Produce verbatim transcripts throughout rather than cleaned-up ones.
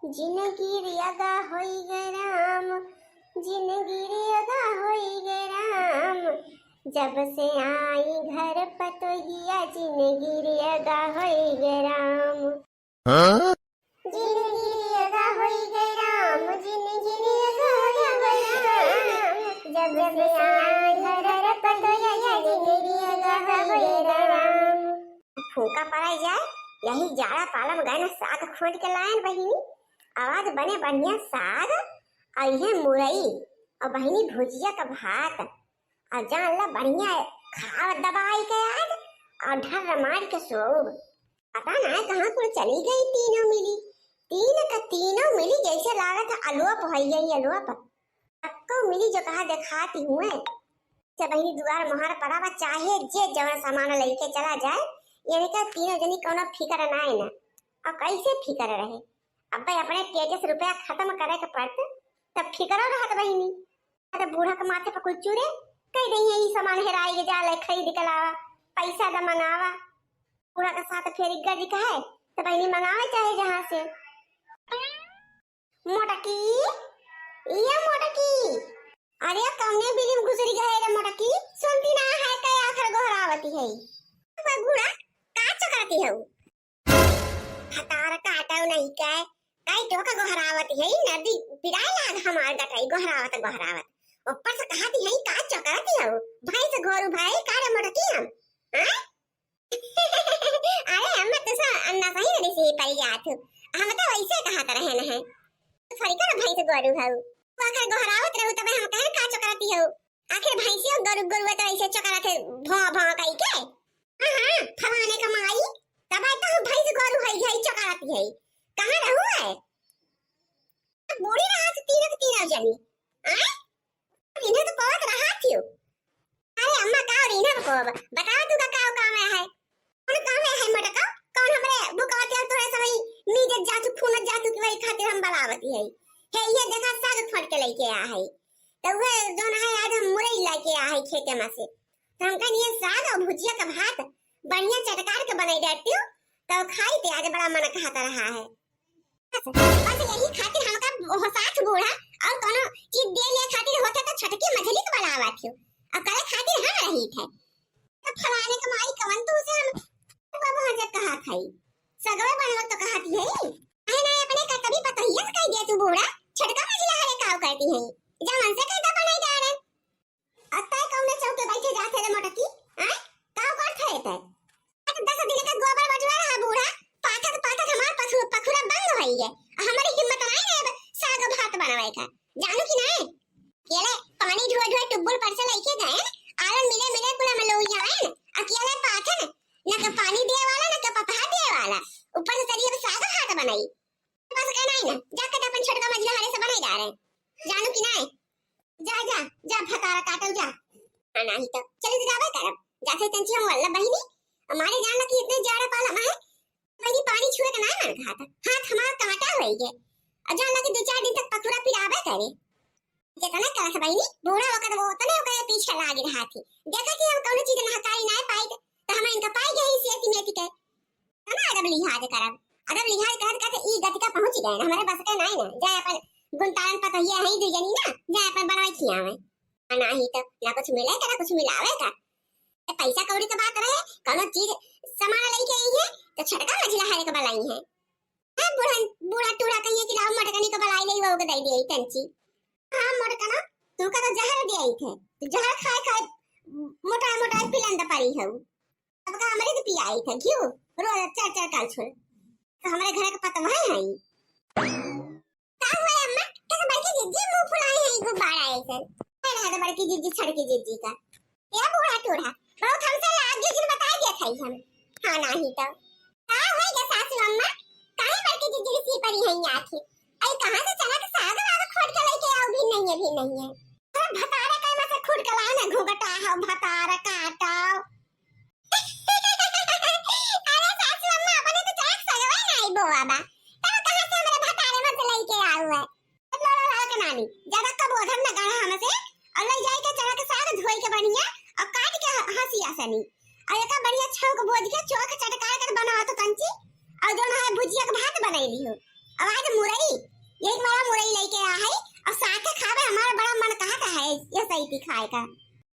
जिनगी रे अगा होई गे राम, जिनगी रे अगा होई गे राम, जब से आई घर पतोहिया, जिनगी रे अगा होई गे राम। हाँ? जिनगी रे अगा होई गे राम, जिनगी रे अगा होई गे राम, जब से आई घर पतोहिया, जिनगी रे अगा होई गे राम। फूंका पड़ाई जाए, यही जाड़ा पाला में गए ना साग खोंट के लायन बहिनी, आवाज बने बढ़िया साग, और इहे मुरई, और बहिनी भुजिया का भात, और जान ला बढ़िया खाव दबाई के आज, और ढर्र मार के सोब। पता ना कहाँ कुल चली गई तीनों मिली, तीन का तीनों मिली जैसे लागत है अलोप होई गई, अलोप। सबको मिली जो कहा देखाती हुए। से बहिनी दुआर मोहार पड़ा बा, चाहे जे जवन सामान लेके चला जाए, इनका तीनों जनी कौनो फिकर ना है ना। अब कैसे फिकर रहे? अब भाई अपने पेटे से रुपया खत्म करे के पड़त, तब फिकरो रहत बहिनी। अरे बूढ़ा के माथे पर कुछ चूरे, कह दे ये सामान हेराई के जा ले खरीद के लावा, पैसा द मंगावा। बूढ़ा के साथ फेर गज का है, तो बहिनी मंगावे चाहे जहाँ से। मोटकी, ये मोटकी, अरे कौने बिलिम घुसरी गए रे मोटकी, सुनती ना है कई आखर गोहरावती है। बूढ़ा, का चकराती है? हतार काटव नहीं के, कई टोका गोहरावत है, नदी पिराए लाग हमार गटई गोहरावत गोहरावत। ऊपर से कहती है, का चकराती है? भैंस गोरू भाई, का रे मोटकी हम? हैं? अरे अम्मा, तू सा अन्ना सही वाली सी परी जात हो। हम तो वैसे कहत रहे न है। तू थोड़ी का भैंस गोरू हऊ। तू आखिर गोहरावत रहू, तबे हम कहे का चकराती हो। आखिर भैंसियो गोरू, गोरू तो ऐसे चकरात है, भौं, भौं कही के। हाँ, हाँ, फलाने का माई, तबे तो हम भैंस गोरू है, यही चकराती है। कहाँ रहू है? बूढ़ी रहा तो तीनों के तीनों जनी। आय? इन्हें तो पवत रहा थियो। अरे अम्मा, का और इन्हें को ब-, बताओ तू का, का काम है? कौन काम है, है मटका? कौन हमरे बुकावत यार तोरे समय मीजत जातू, खूनत जातू की वही खातिर हम बलावती है। हे ये देखा साग खोट के लेके आ है। तो वह जोन है आज हम मुरई लेके आ है खेते में से। तो हम कहनी ये साग और भुजिया का भात बढ़िया चटकार के बनाई देती हूँ। तो खाई ते आज बड़ा मन कहता रहा है। बस, बस यही खातिर हमका ओह साथ बूढ़ा और कोनो चीज दे ले खातिर होते तो छोटकी मझली के बलावा थियो। अब करे खातिर हम रही थे। तो फलाने के माई कवन तू से हम बाबा हजक कहा खाई। सगवे बनवा तो कहा थी है। अहे ना अपने का कभी पतोहिया से कह दिया तू बूढ़ा, छोटका मझला हरे काव करती है। जा मन से कहता बनाई जा रहे। अत्ता कौने चौके बैठे जाते रे मोटकी? आय? का करत है ते? अरे दस दिन का गोबर बटुआ रहा बूढ़ा, पाथत पाथत हमार पखु-, पखुरा बंद होई है। हमारी हिम्मत नाई है अब साग भात बनावे का। जानू कि नाई? केले पानी ढुआ ढुआ टुब्बुल पर से लेके गए, आलन मिले मिले कुल हम लोग यहाँ आए, अकेले पाथन, न का पानी दिए वाला, न का पपहा दिए वाला, ऊपर से चलिए अब साग भात बनाई। बस कहना ही ना, जाके तो अपन छोटका मझला हरे से बनाई जा रहे। जानू कि नाई? जा, जा, जा, भतारा काटल जा। आ, नाही तो, चली तो जाबे करब। जाथे तंची हम वल्ला बहिनी, हमारे जान लगी इतने जाड़ा पाला में, बहिनी पानी छुए के नाई मन कहा था। हाथ हमार कांटा होई गए। और जान लगी दो चार दिन तक पखुरा पिराबे करे। जितने करत बहिनी, बूढ़ा वक्त वो उतने ओकरे पीछे लागे रहा थी। देखा थी हम कौनो चीज नहकारी नाई पाई, तो हम इनका पाई गए ही सेती मेती के। हम अदब लिहाज करब, अदब लिहाज करत करत ई गति का पहुँच गए ना, हमारे बस के नाई ना, जाए अपन गुनतान पतोहिया है दू जनी ना, जाए अपन बनवाई खियावे। आ नाही तो, ना कुछ मिले का, ना कुछ मिलावे का। तो पैसा कौड़ी का बात रहे, कौनो चीज सामान लेके आई है, तो छोटका मझिला हरे के बलाई है। हाँ, बूढ़ा, बूढ़ा टूढ़ा कहिए कि लाओ मोटकनी को बलाई ले, वो को दे दिए तंची। हाँ, मोटकना, तू का तो जहर दिया ही थे, तू जहर खाए खाए मोटा मोटा पिलंद पड़ी है। सबका अमृत पियाई थे, घिउ, रोज चार चार काल छोड़। तो हमारे घर के पतवा है। का हुआ अम्मा? कैसे बड़की जिज्जी मुंह फुलाई है, गुब्बारा ऐसे? अरे, तो बड़की जिज्जी, छड़की जिज्जी का। ए बूढ़ा टूढ़ा, बहुत हमसे लाग गई, जिन बताई दिया था हम। हाँ, नाही तो। का हुआ ये सासू अम्मा? काहे बड़की जिज्जी की सी परी है आखिर? आई कहाँ से चला के साग वाग खोट के लेके आओ, भी नहीं है, भी नहीं है। अरे भतारा का में से खुद के लाओ ना, घुघटा हो, भतारा काटो। अरे सासू अम्मा, अपने तो चाक सगवे नहीं बोआ बा। तब कहाँ से हमरे भतारे में से लेके आऊ है? लो, लो, लो, के नानी, ज्यादा कबोधन न गाना हमसे, और ले जाई के चना के साग धोई के बढ़िया, और काट के ह-, हंसी आसनी। और एका बढ़िया छौंक भोज के चोख चटकार के बनाओ तो तंची, और जो ना है भुजिया के भात बनाई लियो। अब आज मुरई, एक बड़ा मुरई लइके आया है, और साथे खाबे, हमारा बड़ा मन कहत है ये सही खाए का।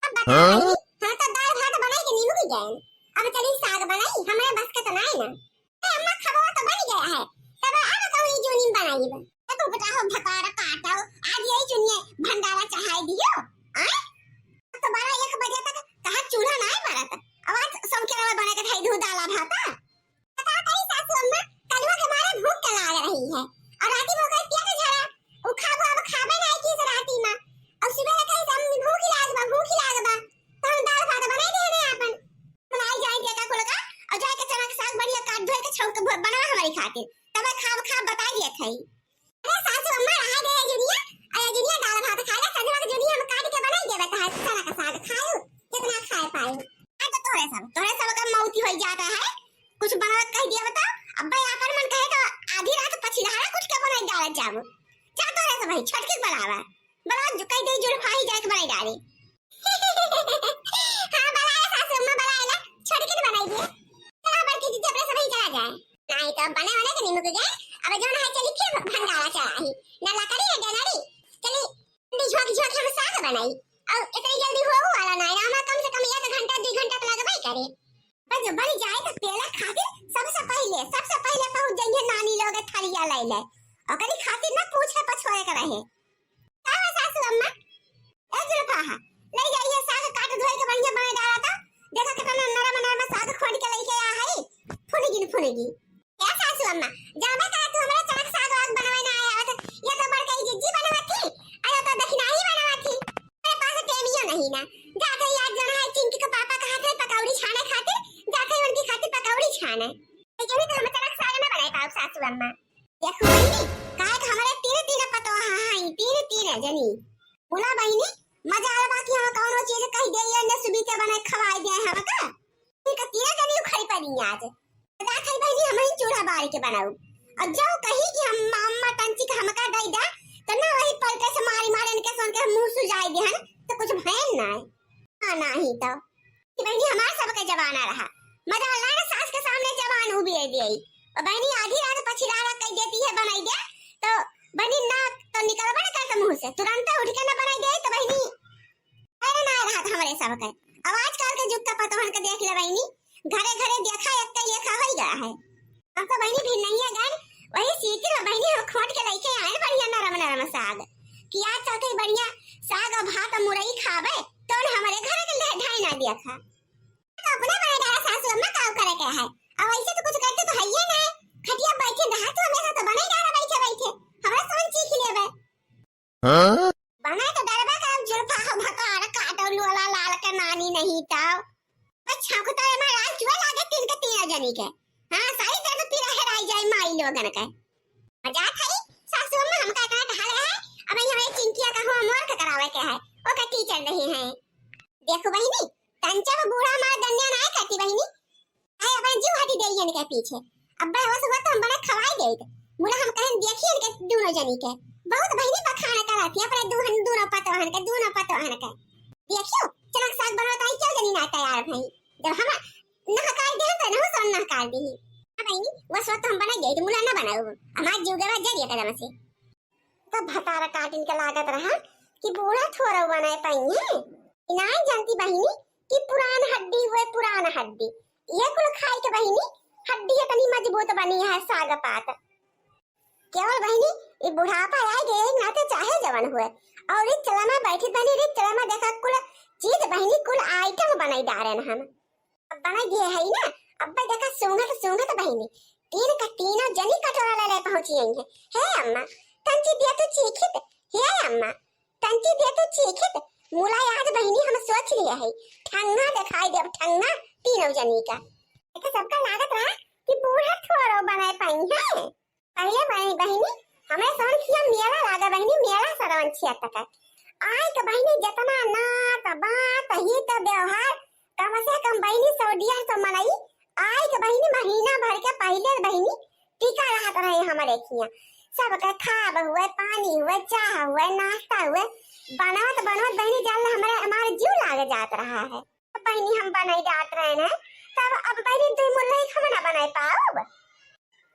अब बता हाँ? भाई, हम तो दाल भात बनाई के नीमू की गए, अब चली साग बनाई, हमारे बस के तो नाई ना। ए अम्मा, खबवा तो बन गया है, तब अब कहूँ ये जूनी बनाई बा। तो बेटा हो भकार काटो, आज यही चुनिए भंडारा चढ़ाई दियो। आए? तो बारह एक बजे तक कहाँ चूल्हा नाई बरत, अब आज सौंके रवा बने के धाई धू दाला भाता। बता तई सासू अम्मा, कलुआ के मारे भूख के लाग रही है। और राती में ओकर पेट झरा, उ खाबो अब खाबे नाई की से राती में। और सुबह कही से हम भूख लाग बा, भूख लाग बा। तो हम दाल भात बनाई दे रहे आपन। बनाई जाए जेका कुल का, और जाए के चना के साग बढ़िया काट धोए के छौंक के भो-, बनावा हमारी खातिर। तब खाब खाब बताई दिए थई। अरे सासू अम्मा, रहा गए जुनिया, अरे जुनिया दाल भात खा ले, संझवा के जुनिया हम काट के बनाई देबे, तहार चना का साग खायू, कितना खाए पाए। आज तो तोरे सब, तोरे सब का मौती होई जाता है, कुछ बनावे कह दिया बता, अब्बे आपन मन कहे तो आधी रात पछिलहरा कुछ के बनाई डालत जाबो। जा तोरे सब भाई, छोटकी के बनावा, बनावा जो कह दे जुल्फा ही जाए के बनाई डाली। हाँ, बनाए सासू अम्मा, बनाए ला, छोटकी के बनाई दिए। चला बड़की दीदी अपने सब ही चला जाए। नाई तो बने वाले के नीमू के गए, अब जौन है चली फिर भंडारा चढ़ाई। ना लकड़ी ना डंडरी, चली जल्दी झोंक झोंक हम साग बनाई। और इतनी जल्दी हो वाला नाई ना, हमारा कम से कम एक घंटा, दो घंटा तो लगबे करे। बस जो बन जाए तो पेला खातिर सबसे पहले, सबसे पहले पहुंच जाइए नानी लोग थलिया ले ले। ओकरी खातिर ना पूछे पछोए के रहे। का हो सासू अम्मा? ए जुल्फा, ले जाइए साग काट धोए के बढ़िया बने डाला था। देखा कितना नरम नरम साग खोद के लेके आ है। फुनगी न फुनगी। ए सासू अम्मा, जाबे करा तू हमरा चना के साग वाग बनवे ना आया आवत। ये तो बड़का ही जिज्जी बनवा थी, अरे तो दखिनाही बनवा थी। मेरे पास टेमियो नहीं ना। जाते ही आज जौन है चिंकी के पापा कहा थे पकौड़ी छाने खातिर, जाते ही उनकी खातिर पकौड़ी छाने। लेकिन तो हम चना के साग ना बनाए पाओ सासू अम्मा। देखो बहिनी, काहे कि हमरे तीन तीन पतोहा हैं, तीन तीन जनी। बोला बहिनी, मजा आला बा कि हम कौनो चीज कह दे, ये ने सुबीते बने खवाई दे हमका। इनका तीन जनी उखड़ी पड़ी आज। रात है बहिनी, हम ही चूल्हा बार के बनाऊ। और जो कही कि हम अम्मा टंची के हमका दई दा, तो ना वही पलटे से मारी मारे इनके सोन के मुंह सुजाई दे हन, तो कुछ भयन ना है। हाँ, नाही तो। कि बहिनी हमार सबके जमाना रहा। मजा आला ना सास के सामने जबान उबिए दिए। और बहिनी आधी रात पछिलावा कह देती है बनाई दे, तो बहिनी ना तो निकलबे ना करता मुंह से, तुरंत उठ के ना बनाई दे, तो बहिनी अरे ना रहा हमरे सबके। अब आजकल के जुग का पतोहन के देख ले बहिनी, घरे घरे देखा एक लेखा हो गया है। हम तो बहिनी भी नहीं है गन, वही सीटी में बहिनी हम खोट के लेके आए बढ़िया नरम नरम साग। कि आज चलते बढ़िया साग और भात और मुरई खाबे, तो न हमारे घर के ले ढाई ना दिया खा। तो अपने बने डाला सासू अम्मा काम करे के है। अब ऐसे तो कुछ करते तो है ही ना। खटिया बैठे रहा तो हमेशा तो बने डाला बैठे बैठे। हमरा सोन चीख लेबे। हाँ? बने तो डरबा करब जुल्फा हो भतार काटो लोला लाल के नानी नहीं तो। अच्छा, को तो हमारा आज जुआ लागे तीन के तीन जनी के। हाँ, सारी दर्द पीरा हेराई जाए माई लोगन के। मजाक है, सासू अम्मा हमका इतना कहा रहे है, अब ये हमारे चिंकिया का homework करावे के है, ओकर teacher रही है। देखो बहिनी, तंचा वो बूढ़ा हमार दन्या ना करती बहिनी, आए अपन जीव हटी देइहन के पीछे। अब्बे होश हुआ तो हम बना खवाई देइत। मुला हम कहन देखिए इनके दोनों जनी के। बहुत बहिनी बखान करत है अपने दुहन, दोनों पतोहन के, दोनों पतोहन के। देखियो, चना के साग बनवत आई, क्यों जनी ना तैयार भई। जब हम नहकार दे तो नहु सोन नहकार दी। हाँ बहिनी, वो सोच तो हम बना देइत, मुला ना बनाऊ। हमार जीव गवा जरिया कदम से। तब भतारा काटिन के लागत रहा कि बूढ़ा थोड़ा बनाए पाई है। इनाय जानती बहिनी कि पुरान हड्डी हुए पुरान हड्डी, ये कुल खाई के बहिनी हड्डी इतनी मजबूत बनी है साग पात। केवल बहिनी ये बुढ़ापा आए गए नाते चाहे जवन हुए, और इस चला में बैठी बनी रे चला में देखा कुल चीज बहिनी कुल item बनाई डारे न हम। अब बना गए है ना, अब देखा सूंघत सूंघत बहिनी तीन का तीनों जनी कटोरा ले ले पहुंची आई है। हे अम्मा, तंची दिया तो चीखित, हे अम्मा, तंची दिया तो चीखित। मुला आज बहिनी हम सोच लिया है, ठंगा दिखाई दे अब ठंगा तीनों जनी का। देखा सबका लागत रहा कि बूढ़ा थोड़ो बनाए पाई है। पहले बहिनी, बहिनी, हमें सवन खिया मेला लागे बहिनी, मेला सरवन छिया तक। आय के बहिनी जितना नात, बात, हित, व्यवहार, कम से कम बहिनी सौ डेढ़ सौ मनई, आय के बहिनी महीना भर के पहले बहिनी टीका रहत रहे हमारे खिया। सबके खाब हुए, पानी हुए, चाह हुए, नाश्ता हुए, बनवत बनवत बहिनी जान ले हमारे, हमारे जीव लाग जात रहा है। बहिनी हम बनाई डाट रहे हैं, तब अब बहिनी दुई मुल्ला ही हम ना बनाई पाओ।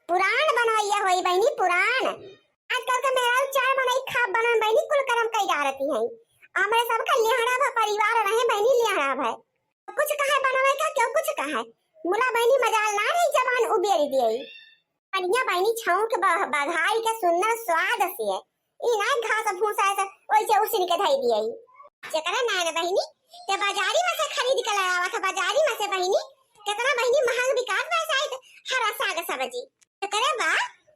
पुरान बनवैया होई बहिनी, पुरान। आजकल के मेहरारू चार मनई खाब बनन बहिनी, कुल करम कई डारती हैं। हमरे सबका लेहड़ा भा परिवार रहे बहिनी, लेहड़ा भा। कुछ कहे बनवे का, क्यों कुछ कहे। मुला बहिनी मजाल ना रही, जबान उबेरी दिए। बढ़िया बहिनी छौंक ब-, बघाई के सुंदर स्वाद से। ई ना घास भूसा से ओइसे उसिन के धई दिए। जेकरा ना ना बहिनी, ते बाजारी में से खरीद के ले आवत है, बाजारी में से बहिनी। कितना बहिनी महंग बिकात बा साइड हरा साग सब्जी। जेकरे बा,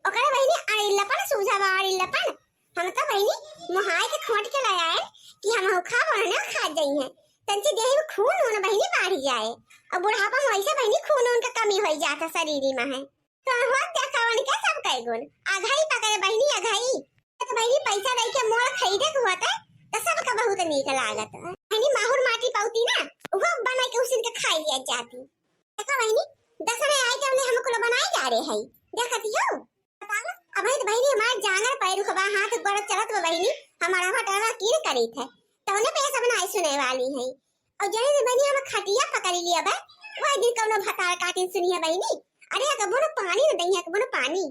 ओकरे बहिनी अड़िल्लपन सूझा बा, अड़िल्लपन। हम तो बहिनी मुहाई के खोट के ले आए कि हम हउ खा बहने खा जाई हैं। तंची देही में खून ऊन बहिनी बाढ़ जाए। और बुढ़ापा में वैसे बहिनी खून ऊन के कमी होई जात है शरीर में है। तो हो देखा उनके सब कई गुण। अघई पकड़े बहिनी, अघई। तो बहिनी पैसा दई के मोर खरीदे के होते, तो सबका बहुत नीक लागत। बहिनी माहुर माटी पौती ना, वो बना के उसिन के खाई लिया जाती। देखा बहिनी, दसरे आइटम ने हम कुल बनाई डारे हई। देखत हो? बताओ, अब तो बहिनी हमार जांगर पैर रुकबा, हाथ गोड़ चलत बा बहिनी, हमारा भटरवा कीन करीत है। तौने पे सब नाई सुने वाली है। और जने दिन बहिनी हम खटिया पकड़ लिया बा, वही दिन कौनो भतार काटिन सुनी है बहिनी। अरे, एक बूंद पानी न दई है, एक बूंद पानी।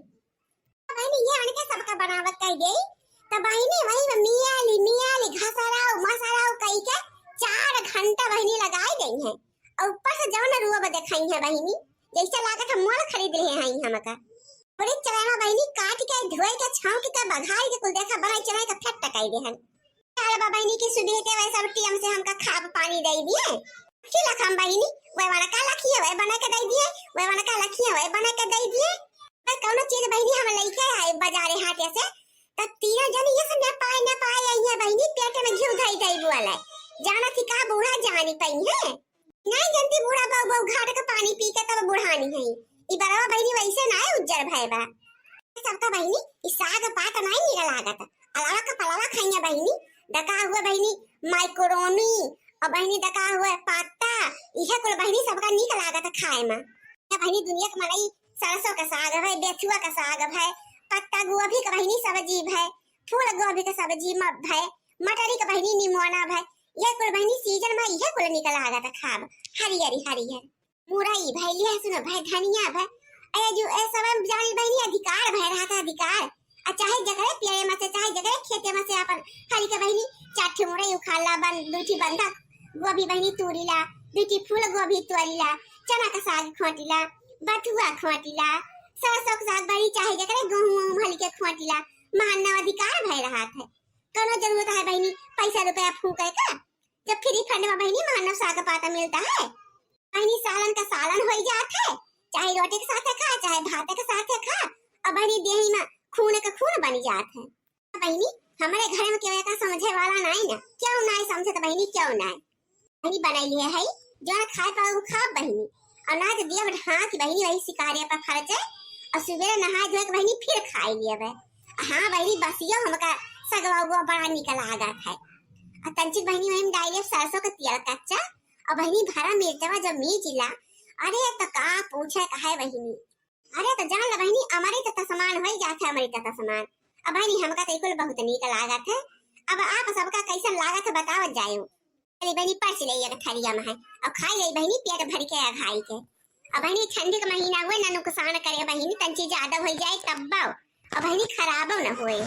तो बहिनी, ये उनके सबका बनावत कह गई। तो बहिनी, वही में मियाली, मियाली, घसराऊ, मसराऊ कही के चार घंटा बहिनी लगाई गई है। और ऊपर से जौन रुअब देखाई है बहिनी, जैसे लागत है मोल खरीद ले हैं हमका। बड़ी चलेमा बहिनी काट के, धोए के, छौंक के, बघार के कुल देखा बनाई चनाई के फेट टकाई दे हैं। अरे बा बहिनी की सुबह ते वैसे सब टीएम से हमका खाब पानी दे दिए। की लखम बहिनी, वह वाला का लखिए, वह बना के दे दिए, वह वाला का लखिए, वह बना के दे दिए। तो कौनो चीज बहिनी हम लेके आए बाजारे हाटे से, तो तीनों जन ये सब न पाए, न पाए आई है बहिनी, पेट में घी धई धई बुआला। जाना थी का बूढ़ा जानी पाई है। नहीं जनती बूढ़ा बहू, बहू घाट का पानी पी के तब बुढ़ानी है। ई बरवा बहिनी वैसे ना है उज्जर भय बा। सबका बहिनी, ई साग पात नाई निक लागत। अलावा का पलावा खाइया बहिनी, डका हुआ बहिनी, मैक्रोनी, और बहिनी डका हुआ पत्ता, इहे कुल बहिनी सबका निक लागत खाए में। या बहिनी दुनिया के मनई सरसों का साग है, बेथुआ का साग है, पत्ता गोभी का बहिनी सब्जी है, फूल गोभी का सब्जी म-, है, मटरी का बहिनी निमोना है, ये कुल बहिनी सीजन में इहे कुल निक लागत खाब, हरियरी हरियर। मुरई भय, लहसुन भय, धनिया भय, ए जो ए सब हम जानी बहिनी अधिकार भय रहत है, अधिकार। आ चाहे जकरे पेड़े में से, चाहे जकरे खेते में से आपन हरी के बहिनी चार ठे मुरई उखाड़ ला, बन-, दू ठी बंधा गोभी बहिनी तूरी ला, दू ठी फूल गोभी तोरी ला, चना का साग खोटी ला, बथुआ खोटी ला, सरसों का साग बहिनी चाहे जकरे गेहूं हरी के खोटी ला, महानव अधिकार भय रहत है। कौनो जरूरत है बहिनी पैसा रुपया फूके का? जब फ्री फंड में बहिनी मानव साग पाता मिलता है, बहिनी सालन का सालन होई जात है, चाहे रोटी के साथ खा, चाहे भात के साथ खा, अब बहिनी देही में खून का खून बन जात है। बहिनी, हमारे घर में केहू एका समझे वाला नाई ना, क्यों नाई समझत बहिनी, क्यों नाई? बहिनी बनाई लिए है, जौन खाए पाओ वो खाब बहिनी, और ना तो दिया ढांक बहिनी वही शिकारिया पर फरचे, और सुबेरे नहाए धोए के बहिनी फिर खाई लिए बे। हाँ बहिनी, बसियो हमका सगवा उगवा बड़ा निक लागत है। आ तंचिक बहिनी वही में डालिए सरसों का तेल कच्चा, और बहिनी भरा मिर्चवा जब मीच ला, अरे तो का पूछे कहे बहिनी। अरे तो जान ला बहिनी, अमृत त समान होई जात है, अमृत त समान। अब बहिनी हमका तो कुल बहुत नीक लागत है। अब आप सबका कैसन लागत है बतावत जायो। चली बहिनी परस ले एक थरिया में है, और खाई ले बहिनी पेट भर के अघाई के। अब बहिनी ठंडी का महीना हुए ना नुकसान करे बहिनी, तंची ज्यादा होई जाए तब बाओ। अब बहिनी खराबो न होए।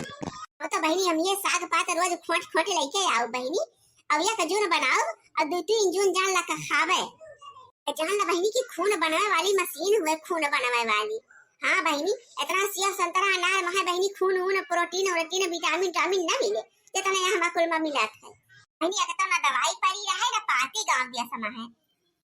वो तो बहिनी हम ये साग पात रोज खोट खोट लेके आओ बहिनी। अब एक जून बनाओ और दो तीन जून जान ला का खावे। जान ला बहिनी की खून बनावे वाली मशीन हुए, खून बनावे वाली। हाँ बहिनी, इतना सेव संतरा अनार में है बहिनी, खून ऊन प्रोटीन व्रोटीन विटामिन टामिन न मिले, जितना यहाँ हमारे कुल में मिलत है। बहिनी एक तो ना दवाई पड़ी रहे ना पाती गाँव दिया समा है।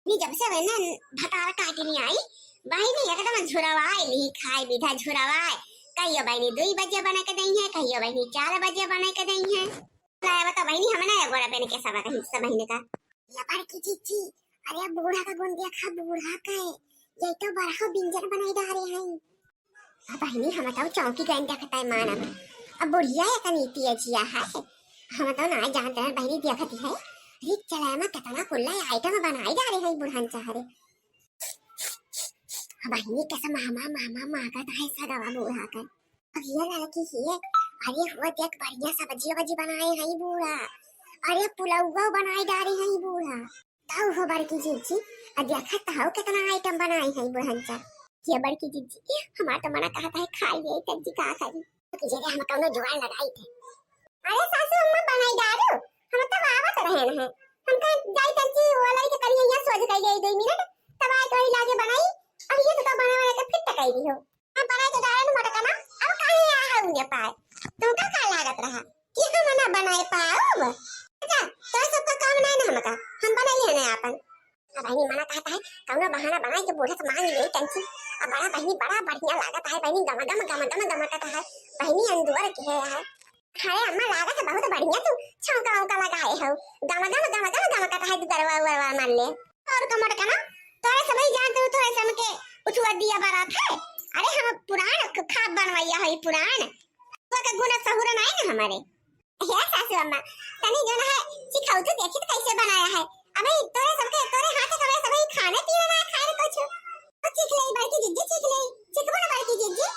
नी जब से मैंने भतार काट नहीं आई, बहिनी एकदम झुरवाए ली, खाए विधा झुरवाए। कहियो बहिनी दुई बजे बना के दई है, कहियो बहिनी चार बजे बना के दई है। लाया बता बहिनी, हमने ये गोड़ा पहन के सब कहीं सब बहिनी का। ये बड़की जीजी, अरे बूढ़ा का गुण देखा, बूढ़ा का है, ये तो बरहो बिंजन बनाई डारे हैं। अब बहिनी, हम तो चौकी गए देखत है मानव। अब बुढ़िया एक नीति है जिया है। हम तो ना जानते हैं बहिनी देखती है। अरे चला में कितना कुल्ला आइटम बनाई डारे हैं बुढ़न चाहरे। अब बहिनी कैसे मामा, मामा मांगत है सगवा बूढ़ा के। अब ये लड़की ही है। अरे हुआ देख बढ़िया सब्जी वब्जी बनाए हैं बूढ़ा। अरे पुलौवा बनाई डारे हैं बूढ़ा। ताऊ हो बड़की जीजी, आ देखा ताऊ कितना आइटम बनाई है बुढ़न चाहरे। ये बड़की जिज्जी, हमार तो मना कहत है खा लिए तज्जी, का करी? कि जरे हम कौनो जुगाड़ लगाई थे। अरे सासू अम्मा, बनाई डारू, हम तब आवत रहन है। हम कहे जाई तज्जी, वो लाई के करिए यहाँ सोच गई है दो मिनट, तब आए तो ही लागे बनाई। अब ये तो बनावे के फिर तकाई दी हो। हम बनाई तो डारू मोटका ना, अब काहे यहाँ है उन्हें पाए? तुमका का लागत रहा कि हम ना बनाए पाओ? अच्छा, तो सबका काम नहीं ना हमका, हम बनाई है ना आपन। अब बहिनी मना कहत है, कौनो बहाना बनाई के बूढ़ा से मांग ले तंची। अब बड़ा बहिनी, बड़ा बढ़िया लागत है बहिनी, गम गम गम गम गम करत है बहिनी, अंदुअर के है। अरे अम्मा, लागत है बहुत बढ़िया, तू छौंका वौंका लगाए हो, गम गम गम गम गम करत है, तू गरवा उरवा मार ले। और कमर का ना, तोरे समझ जान तू, तोरे सम के उठुआ दिया बारात है। अरे हम पुरान ख-, खाब बनवैया है पुरान, तो के गुण सहूर नहीं ना हमारे। हे सासू अम्मा, तनी जो ना है, चिखाऊ तो देखी तो कैसे बनाया है। अबे तोरे सबके, तोरे हाथ के तोरे सबही खाने पीने ना खाए कुछ। तो चीख ले बड़की जिज्जी, चीख ले, चीखबो ना बड़की जिज्जी।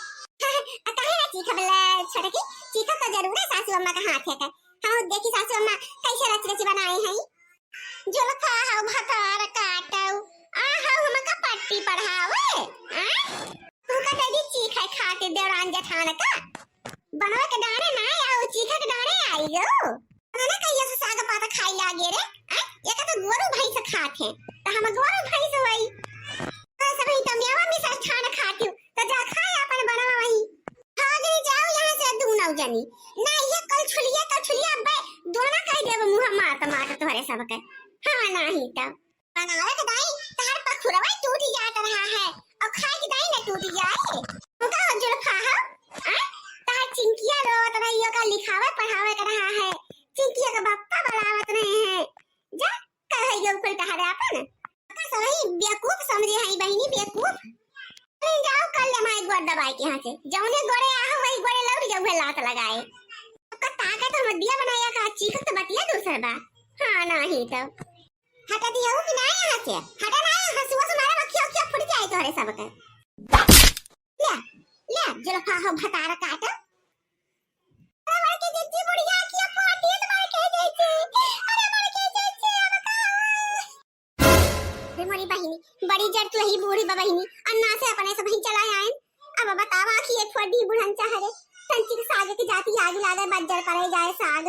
आ काहे ना चीखब ले छोटकी, चीखब तो जरूर है सासू अम्मा का हाथ है का। हाँ देखी सासू अम्मा कैसे रच रच बनाए हैं। जुल्फा हो भतार काटऊ, आ हो हमका पट्टी पढ़ावे, आ? तुमका दे दी चीखे खातिर देवरान जेठान का। बनवा के डारे ना आओ, चीखा के डारे आई गो। ना कहिए से साग पाता खाई लागे रे, आ? ये का तो गोरू भैंस खात है, तो हम गोरू भैंस होई। तो सब ही तो मेवा में से ठान खाती हूँ, तो जा खाए अपन बनवा वही। भाग रे जाओ यहाँ से दूनौ जनी। ना ये कलछुलिया, कलछुलिया अब्बे दोना कह देब मुँह मारत मारत तोहरे सबके। हाँ नाही तो। बनावे के दाई तहार पखुरवा टूट जात रहा है और खाए के दाई न टूट जाए। उनका हो जुल्फा हो, आ? तहार चिंकिया रोवत रही, ओका लिखावे पढ़ावे के रहा है। चिंकिया का बप्पा बुलावत रहे हैं। जा, कहे गो कुल तहारे आपन। का सही बेवकूफ समझे हई बहिनी, बेवकूफ। अरे जाओ, कर ले हमारे गोड़ दबाए के यहाँ से। जौने गोड़े आहो, वही गोड़े लौट जाओ, वह लात लगाए। आपका ताकत हम दिया बनाया का, चीखत तो बतिया दूसर बा। हाँ, नाही तो। हटा दिया हो कि ना यहाँ से? हटा ना, यहाँ हंसुआ से मारा, अखिया, अखिया फूट जाए तोहरे सबके। ले, ले, जुल्फा हो भतार काट। अरे बड़की जिज्जी बुढ़िया की फोटी मार के जिज्जी। अरे बड़की जिज्जी अब का हुआ? रे मोरी बहिनी, बड़ी जर तू ही बूढ़ी बा बहिनी, अन्ना से अपने से बहिन चला आयन। अब बतावा कि एक फोटी बुढ़न चाह रे। तंचिक साग के जाति आग लागे बज्जर परे जाए साग।